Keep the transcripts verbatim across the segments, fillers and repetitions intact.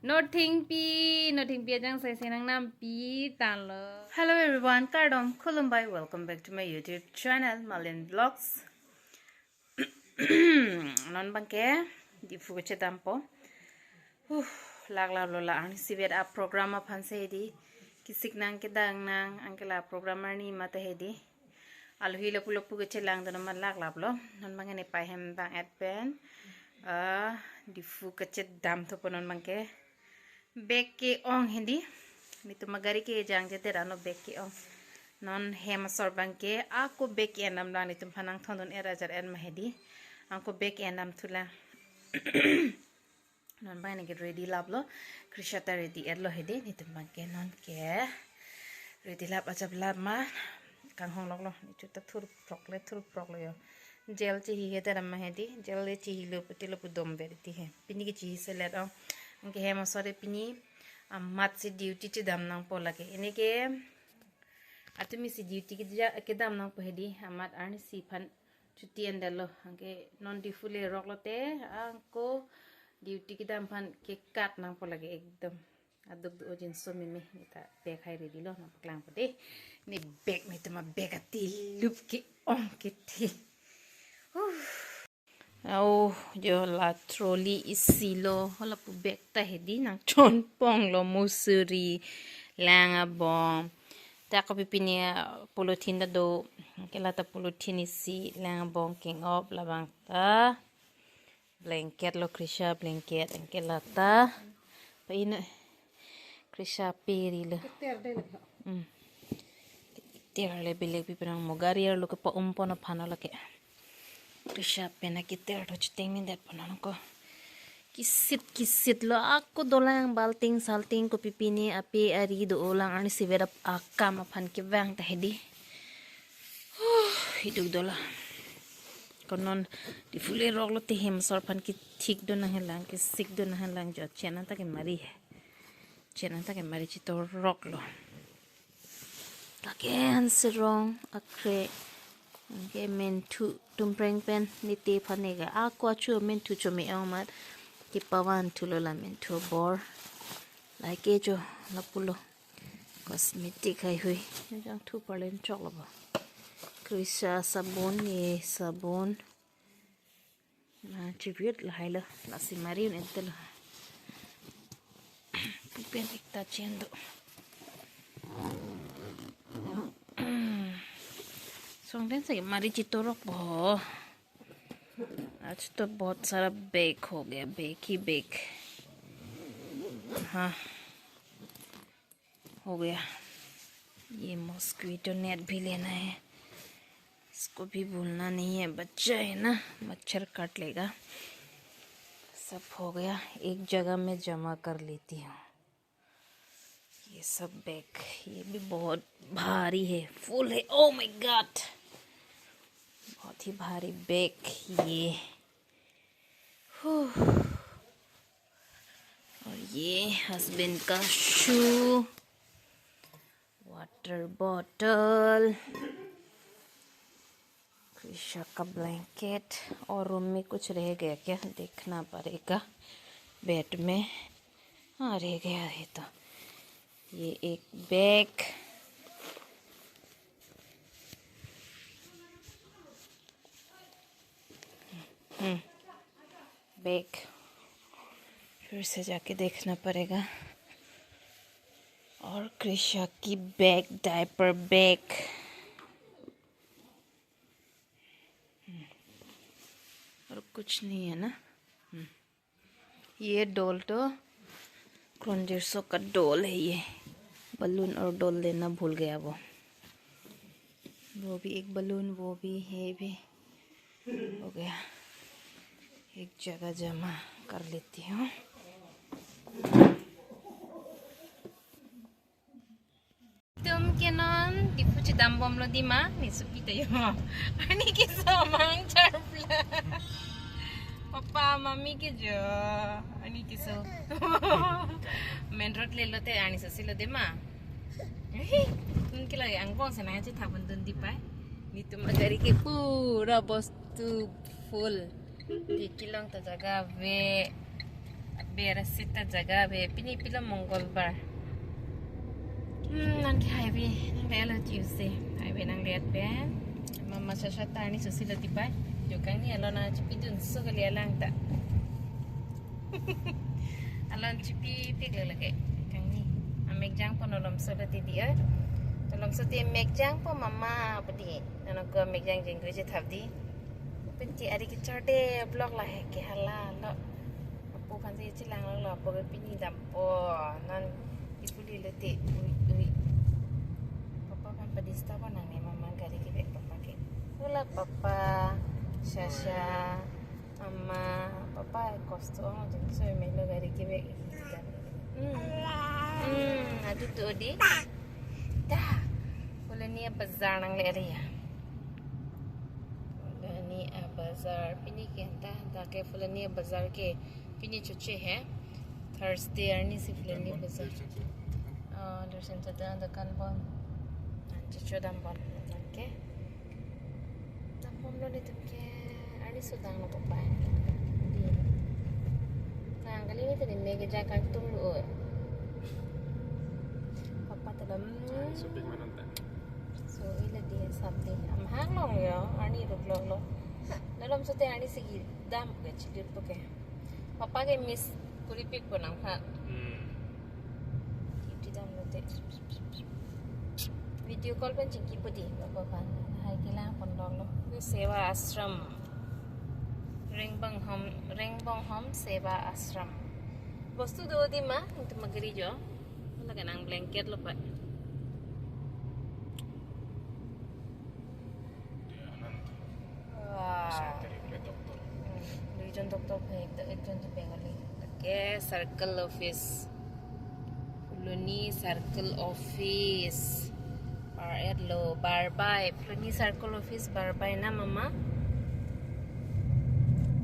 Nothingpi, nothingpi ajang sai sai nangnampi tanglo. Hello everyone, kardom, khulumbai, welcome back to my YouTube channel, Malin Vlogs. Non abangke Diphu kachedampo. Uh, laklaplo la, arnisi vet a program aphan si hedi. Kesik nang, kedang nang, anke la program arni mate hedi. Alohi lapu lapu kachelangdun amat laklaplo. Non abangke nepei hem vang-et pen, ah, Diphu kachedamthupo non abangke. Bag ke-ong hedi. Netum agari kejangjedet anlo bag ke-ong. Non hem asor abangke ako bag ke-endamlang, netumphan nangthondun-et ajat-et ma hedi. Ako bag ke-endamthulang. Non abang neke ready laplo. Krisha ta ready-etlo hedi. Netum abangke nonke ready lap ajap lap ma kanghongloklo. Nechu ta thurprokle, thurproklo yo. Gel chehi hedi ram ma hedi. Gel le chehilo pute lapu domver ti he. Pini kechehi selet ong. Anke hem asor pini amatsi duty chedam nangpo lake. Aneke atumisi duty keja-, kedam nangpo hedi. Amat arnisi aphan chuti endetlo. Anke non Diphu le roklo te, ako duty kedam aphan kekat nangpo lake ekdom. Aduk do jinso meme, neta bag hai ready lo, nangpaklangpo de. Ne bag netum abag atilup ke-ong kethe. Huh. Au, jo la trolley isi lo, hala pu bag ta hedi nangchonponglo, musuri, lang abong. Ta kopipine, ah, polythene ta do, anke la ta polythene isi, lang abong keng-op labang ta. Blanket lo Krisha, blanket, anke la ta. Pa ino Krisha peri lo. Keter de lake. Hmm. Keter le bilek pi penang mo gari arlo kepa-umpon aphan lake. Krisha pen aketer do chiteng mindetpo non ko. Kisit kisit lo ako dolang balting salting kopipine ape ari do-olang arnisi vet a akam aphan kevang ta hedi. Huh, hiduk dola. Ko non Diphu le roklo te hem asor aphan kethikdun nanghelang, kesikdun nanghelang jo. Chen anta kemari he. Chen anta kemari chitoroklo. Lake an serong akre. Anke menthu tumpreng pen nete aphan neke ako achu menthu chome-ong amat kepavanthulo la menthu abor. Lake jo lapulo. Cosmetic haihui. Jangthu parlen choklo ba. Krisha sabon, ye sabon. Na chivit lahai lo, lasi mari un-et lo. Pen ekta chen do. Songden sa mari chitorokpo. आज तो बहुत सारा bag हो गया, bag ही bag. हाँ, हो गया. ये mosquito net भी लेना है, इसको भी भूलना नहीं है, बच्चा है ना, मच्छर काट लेगा. सब हो गया, एक जगह में जमा कर लेती हूँ ये सब bag. ये भी बहुत भारी है, full है. Oh my God, बहुत ही भारी bag ये. हूँ. और ये husband का shoe, water bottle, Krisha का blanket. और room में कुछ रह गया क्या, देखना पड़ेगा. Bed में, हाँ, रह गया है तो. ये एक bag. हम्म, bag फिर से जाके देखना पड़ेगा. और कृषा की bag, diaper bag. हम्म, और कुछ नहीं है ना? हम्म. ये doll तो Kronjerso का doll है ये. Balloon और doll लेना भूल गया वो. वो भी एक balloon, वो भी, ये भी हो गया. एक जगह जमा कर लेती हूँ. Tum ke non Diphu chedambomlo dima, ne supi ta yo. Ani keso mang charpla. Papa, mummy ke jo. Ani keso. Main road le lote ani sasi lo dema. Tum ke lagi angbong sana aja thabun dun dipai. Netum agari ke pura bostu full. Di kilong ta jaga ave. Ber sita jaga ave, pini pilo Mongolbar. Hmm, nangke highway nanglelo Tuesday. Highway nangledet pen. Mama sasha ta arni sosilo tipai. Jo kangni alon nangchipidunso kali alang ta. Alon chipipiklo lake. Kangni. Amek jangpo, nolomso lo ti di oi. Nolomso ti amek jangpo mama pu di. Nonke amek jang jenggo je thap di. Pinti ari kechor de vlog lahai ke hala lo. Apo aphan si chelanglo, apo ke pini dampo. Non ipuli lo te, ui, ui. Papa aphan padisturb nangne mama gari kevek papa ke. Hula papa, sasha, mama, papa kosto ong jeng so melo gari kevek. Hmm. Hmm, adutu di. Dah. Puleni bazar nangle area. Puleni bazar pini ke anta, anta ke Puleni bazar ke pini choche he. Thursday arni si Puleni bazar. Oh, Dursen Satan dukan bon. Chocho dam bon. Okay. Dam bomlo netum ke arni sodang lo papa. Di. Nang kali ni tadi mega jakang tung lo. Papa tadi. Shopping manon ta. So, ila dia something. Amahang long yo, arni ruk long lo. Nolomso te arni sigi dam ke chidut po ke. Papa ke miss kuripik po nangphan. Hmm. Duty damlo te. Video call pen chingki po di, papa aphan. Hai kelang pon long lo. Ke Seva Ashram. Rengbong Home, Rengbong Home Seva Ashram. Bostu do di ma, itu magari jo. Lake nang blanket lo pa. Dia anan. Wah. Secretary ke doktor. Hmm, duijon doktor ke, ek, ekjon tu Bengali. Lake circle office. Puleni circle office. Bar et lo, Barbai. Puleni circle office, Barbai na mama.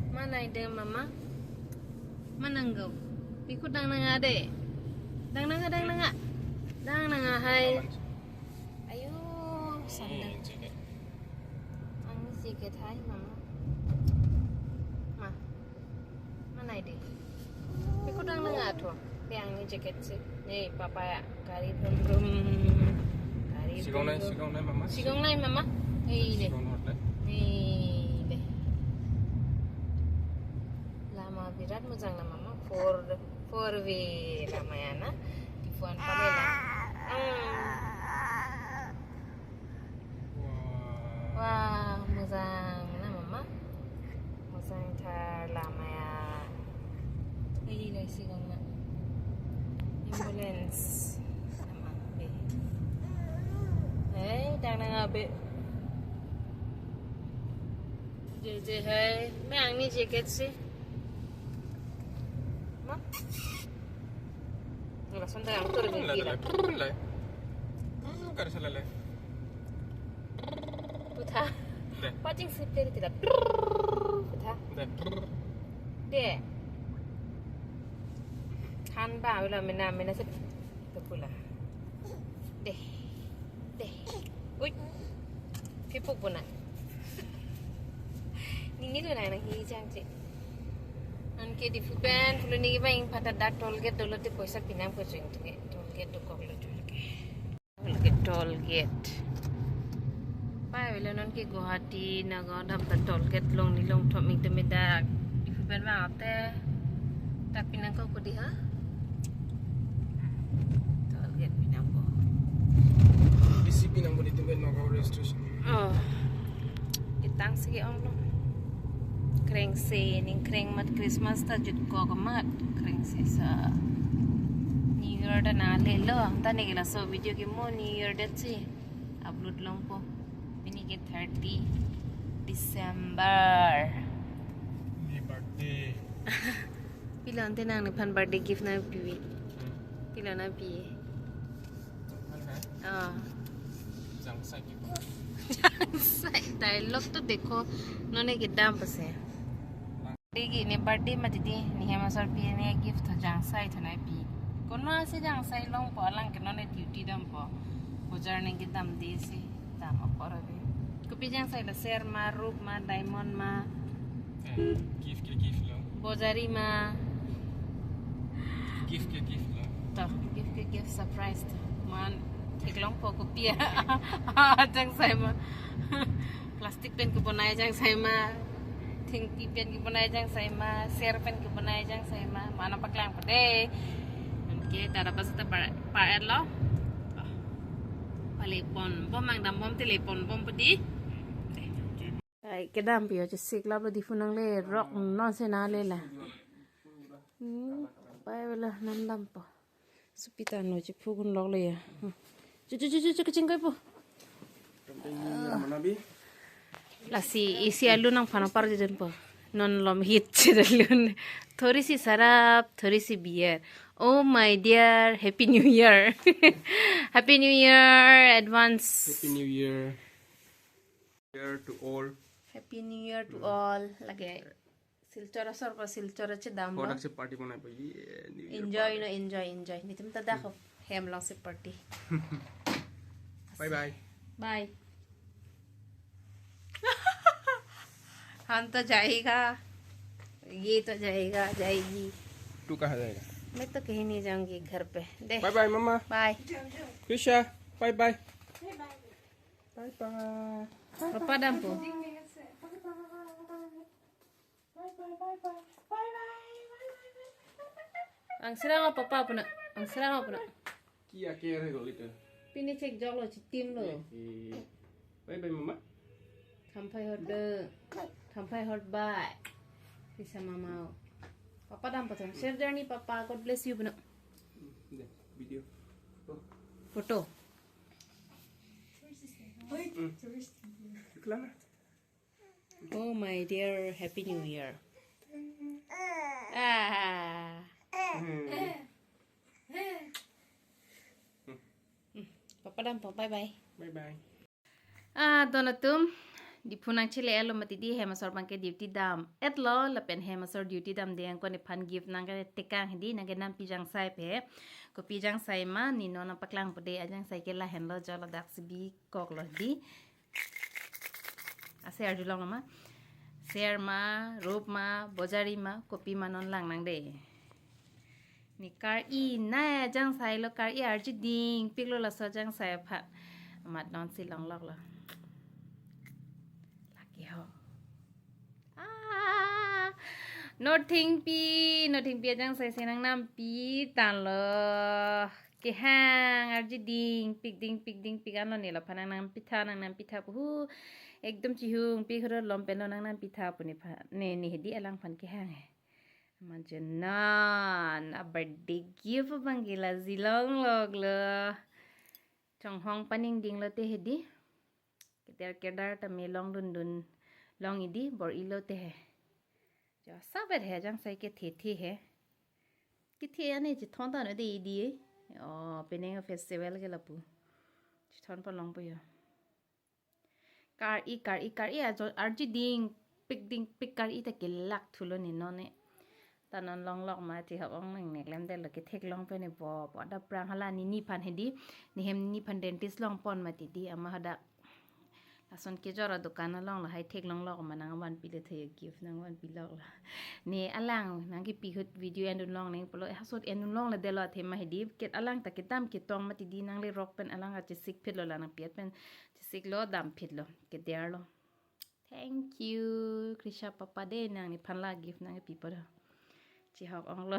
Mana ide mama? Manang go. Pi ko dang nanga de. Dang nanga, dang nanga. Dang nanga hai. Ayo, sandal. Ini jacket. Angni jacket hai, mama. Ma. Mana ide? Pi ko dang nanga tho. Pi angni jacket si. Ne papa ya. Gari brum brum. Gari brum brum. Sigong nai, sigong nai, mama. Sigong nai, mama. Hei, le. Sigong nai. Hei, le. Lama birat mojang na mama. Four, four way lama ya na. Tipuan pale la. Hmm. Wah. Wah, mojang na mama. Mojang tha lama ya. Hei, le sigong na. Ambulance. Lama be. Hei, dang nanga be. Je, je hai. Me angni jacket si. Ma? Lason dang tur. Lai, lai, lai. Hmm, kar sala lai. Putha. De. Paching sip teri tira. Putha. De. De. Than ba, wala mena, mena sip. Tukula. De. De. Ui. Kipuk puna. Nini tu nang hi jang che. Anke Diphu pen, Puleni ke bang pata dak toll gate dolo te poisa pinam ko jeng tu ke. Toll gate dokok lo toll gate. Toll gate, toll gate. Pai velo non ke Guwahati, Nagaon dam ta toll gate longni longthom ik tumi dak. Diphu pen bang ate. Dak pinang ko kudi ha? Toll gate pinang ko. Bisi pinang ko di tumben Nagaon rail station. Oh. Kitang si ong lo. Krengse, ning kreng mat Christmas ta jutkok mat. Krengse sa. New Year ta nanglelo. Ta ne ke laso video ke mo New Year det si upload longpo. Pini ke thirty December. Ni birthday. Pilo ante nangnephan birthday gift nangpi? Hmm. Pilo nangpi? Mana? Ah. Jangsai ki. Jangsai. Dialogue to dekho, nonke kedam pase. Digi ne birthday ma didi, ne hem asarpi ne gift tho jangsai tho nangpi. Konat si jangsai longpo, alang ke nonke duty dampo. Bojar nangkedam de si. Dam apor ave. Kopi jangsai la ser ma, rup ma, diamond ma. Eh, gift ke gift lo. Bojari ma. Gift ke gift lo. To, gift ke gift, surprise to. Man, theklongpo kopi ajangsai ma. Plastic pen kebonai ajangsai ma. Thengpi pen kebonai ajangsai ma. Ser pen kebonai ajangsai ma. Mana paklangpo dei. Anke ta dapat seta par, par-etlo. Pale ponbom, nang dambom te le ponbompo dei. Ai, kedam pi yo, chesik laplo, Diphu nangle rok non se nale la. Hmm, pai bela nang dampo. Supi ta no chephu kun lok le ya. Hmm. Chu chu chu chu chu kachingkoipo. Mana bi? Lasi isi alun nangphan par jejunpo. Non lom hit chedalun. Thori si sarap, thori si beer. Oh my dear, Happy New Year. Happy New Year advance. Happy New Year. Year to all. Happy New Year to all. Lake Silchar asor pa Silchar chedam lo. Kodak se party banai pa ye New Year Enjoy party. No, enjoy, enjoy. Nitum ta dak hem long se party. Bye bye. Bye. हम तो जाएगा, ये तो जाएगा, जाएगी। तू कहाँ जाएगा? मैं तो कहीं नहीं जाऊंगी, घर पे। दे। Bye bye mama. Bye. Krisha, bye bye. Bye bye. Papa dampo. Bye bye bye bye. Bye bye. Ang sirang apa papa na? Ang sirang apa na? Kia care hai golita. Pini chek jok lo, chitim lo. Bye bye mama. Thampai hot de. Thampai hot bye. Bisa mama. Papa dampo thang. Share journey papa. God bless you bana. Deh, video. Oh, Photo. Iklan na. Oh my dear, Happy New Year. Ah. Hmm. Papa dampo, bye bye. Bye bye. Ah, don atum, Diphu nangchele-etlo mati dei, hem asor abangke duty dam-etlo, lapen hem asor duty damde angko nephan gift nangketekang hedi, nangkenampi ajangsai pen. Kopi ajangsai ma, ne non nangpaklangpo dei, ajangsai ke lahenlo, jo ladak si bikok lo dei. Ase arjulong ma. Ser ma, rup ma, bojari ma, kopi ma, non langnang dei. Ne kar-i nai ajangsai lo, kar-i arju dingpiklo laso ajangsai aphan. Amat non si longloklo. Lake ho. Ah, no thengpi, no thengpi ajangsai si nangnampi tanglo. Kehang arju dingpik, dingpik, dingpik anlo, ne laphan nangnampitha, nangnampitha pu hu. Ekdom chihungpik huro lom pen lo nangnampitha pu nephan. Ne, ne hedi alangphan kehang he. Majenan, a birthday gift abangke la si longloklo. Chonghong paningdinglo te hedi. Keder keder tame longdundun long-i dei, bor-ilo te he. Jo, savet he ajangsai kethe the he. Kethe ane chethon tangno dei dei. Oh, penang festival ke lapu. Chethon palongpo jo. Kar-i, kar-i, kar-i ajo arju dingpik, dingpik kar-i ta kelak thulo ne non ne. Ta non longlok ma chehok ong, nang neklem detlo, ketheklong pen ne bo, bo da prang hala ne nephan hedi, ne hem nephan dentist longpon mati dei, amat hadak lason kejor adukan along lahai theklonglok ma nangvanpilo the gift nangvanpiloklo. Ne alang nangkepi ahut video endun longnang pulo, eh, hasot endun longledetlo athema hedi, ket alang ta kedam ketong mati dei, nangle rok pen alang kachesik phitlo la nangpi-et pen chesiklo, dam phitlo, kederlo. Thank you, Krisha papa dei, nang nephan la gift nangkepipo do. Chehok onglo.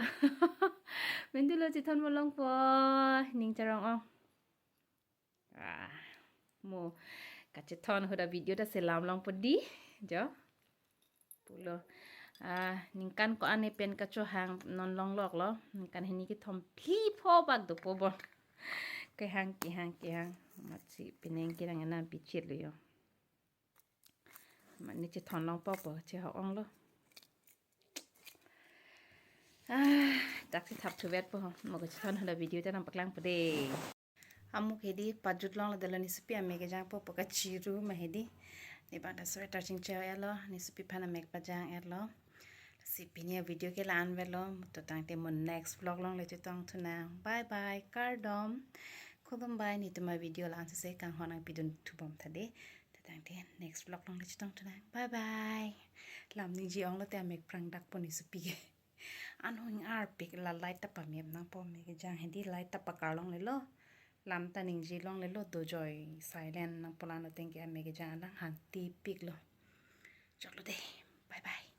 Mendulo chethon mo longpo, ning charong ong. Ah, mo kachethon ahut a video ta selam longpo dei, jo. Pulo. Ah, ningkan ko-an ne pen kachohang non longloklo. Ningkan hini kethom phli pho bak dopo bo. Kehang, kehang, kehang. Amat si penang kerang enam pichit lo jo. Amat ne chethon longpo po, chehok onglo. Ah, dak si thap thuvet po ho. Mo kachethon ahut a video ta nangpaklangpo dei. Amuk hedi pajut longledetlo, ne sopi amek kejangpo po, kachiru ma hedi. Ne bang ta sweater chingcheu-etlo, ne sopi aphan amek pajang-etlo. Si pini a video ke la-an avelo, to tangte mo next vlog along le chetongthunang. Bye bye, kardom. Khulumbai, netum a video la-an sese kanghon nangpidun thubom tha dei. To tangte next vlog along le chetongthunang. Bye bye. Lam ningje onglo te amek prang dakpo ne sopi ke. Anhung arpik la light ta pamep nangpo, me kejang hedi light ta pakar longlelo. Lam ta ningje longlelo, dojoi silent nangpo, la no tengke ame kejang alang hangtipiklo. Choklo de, bye bye.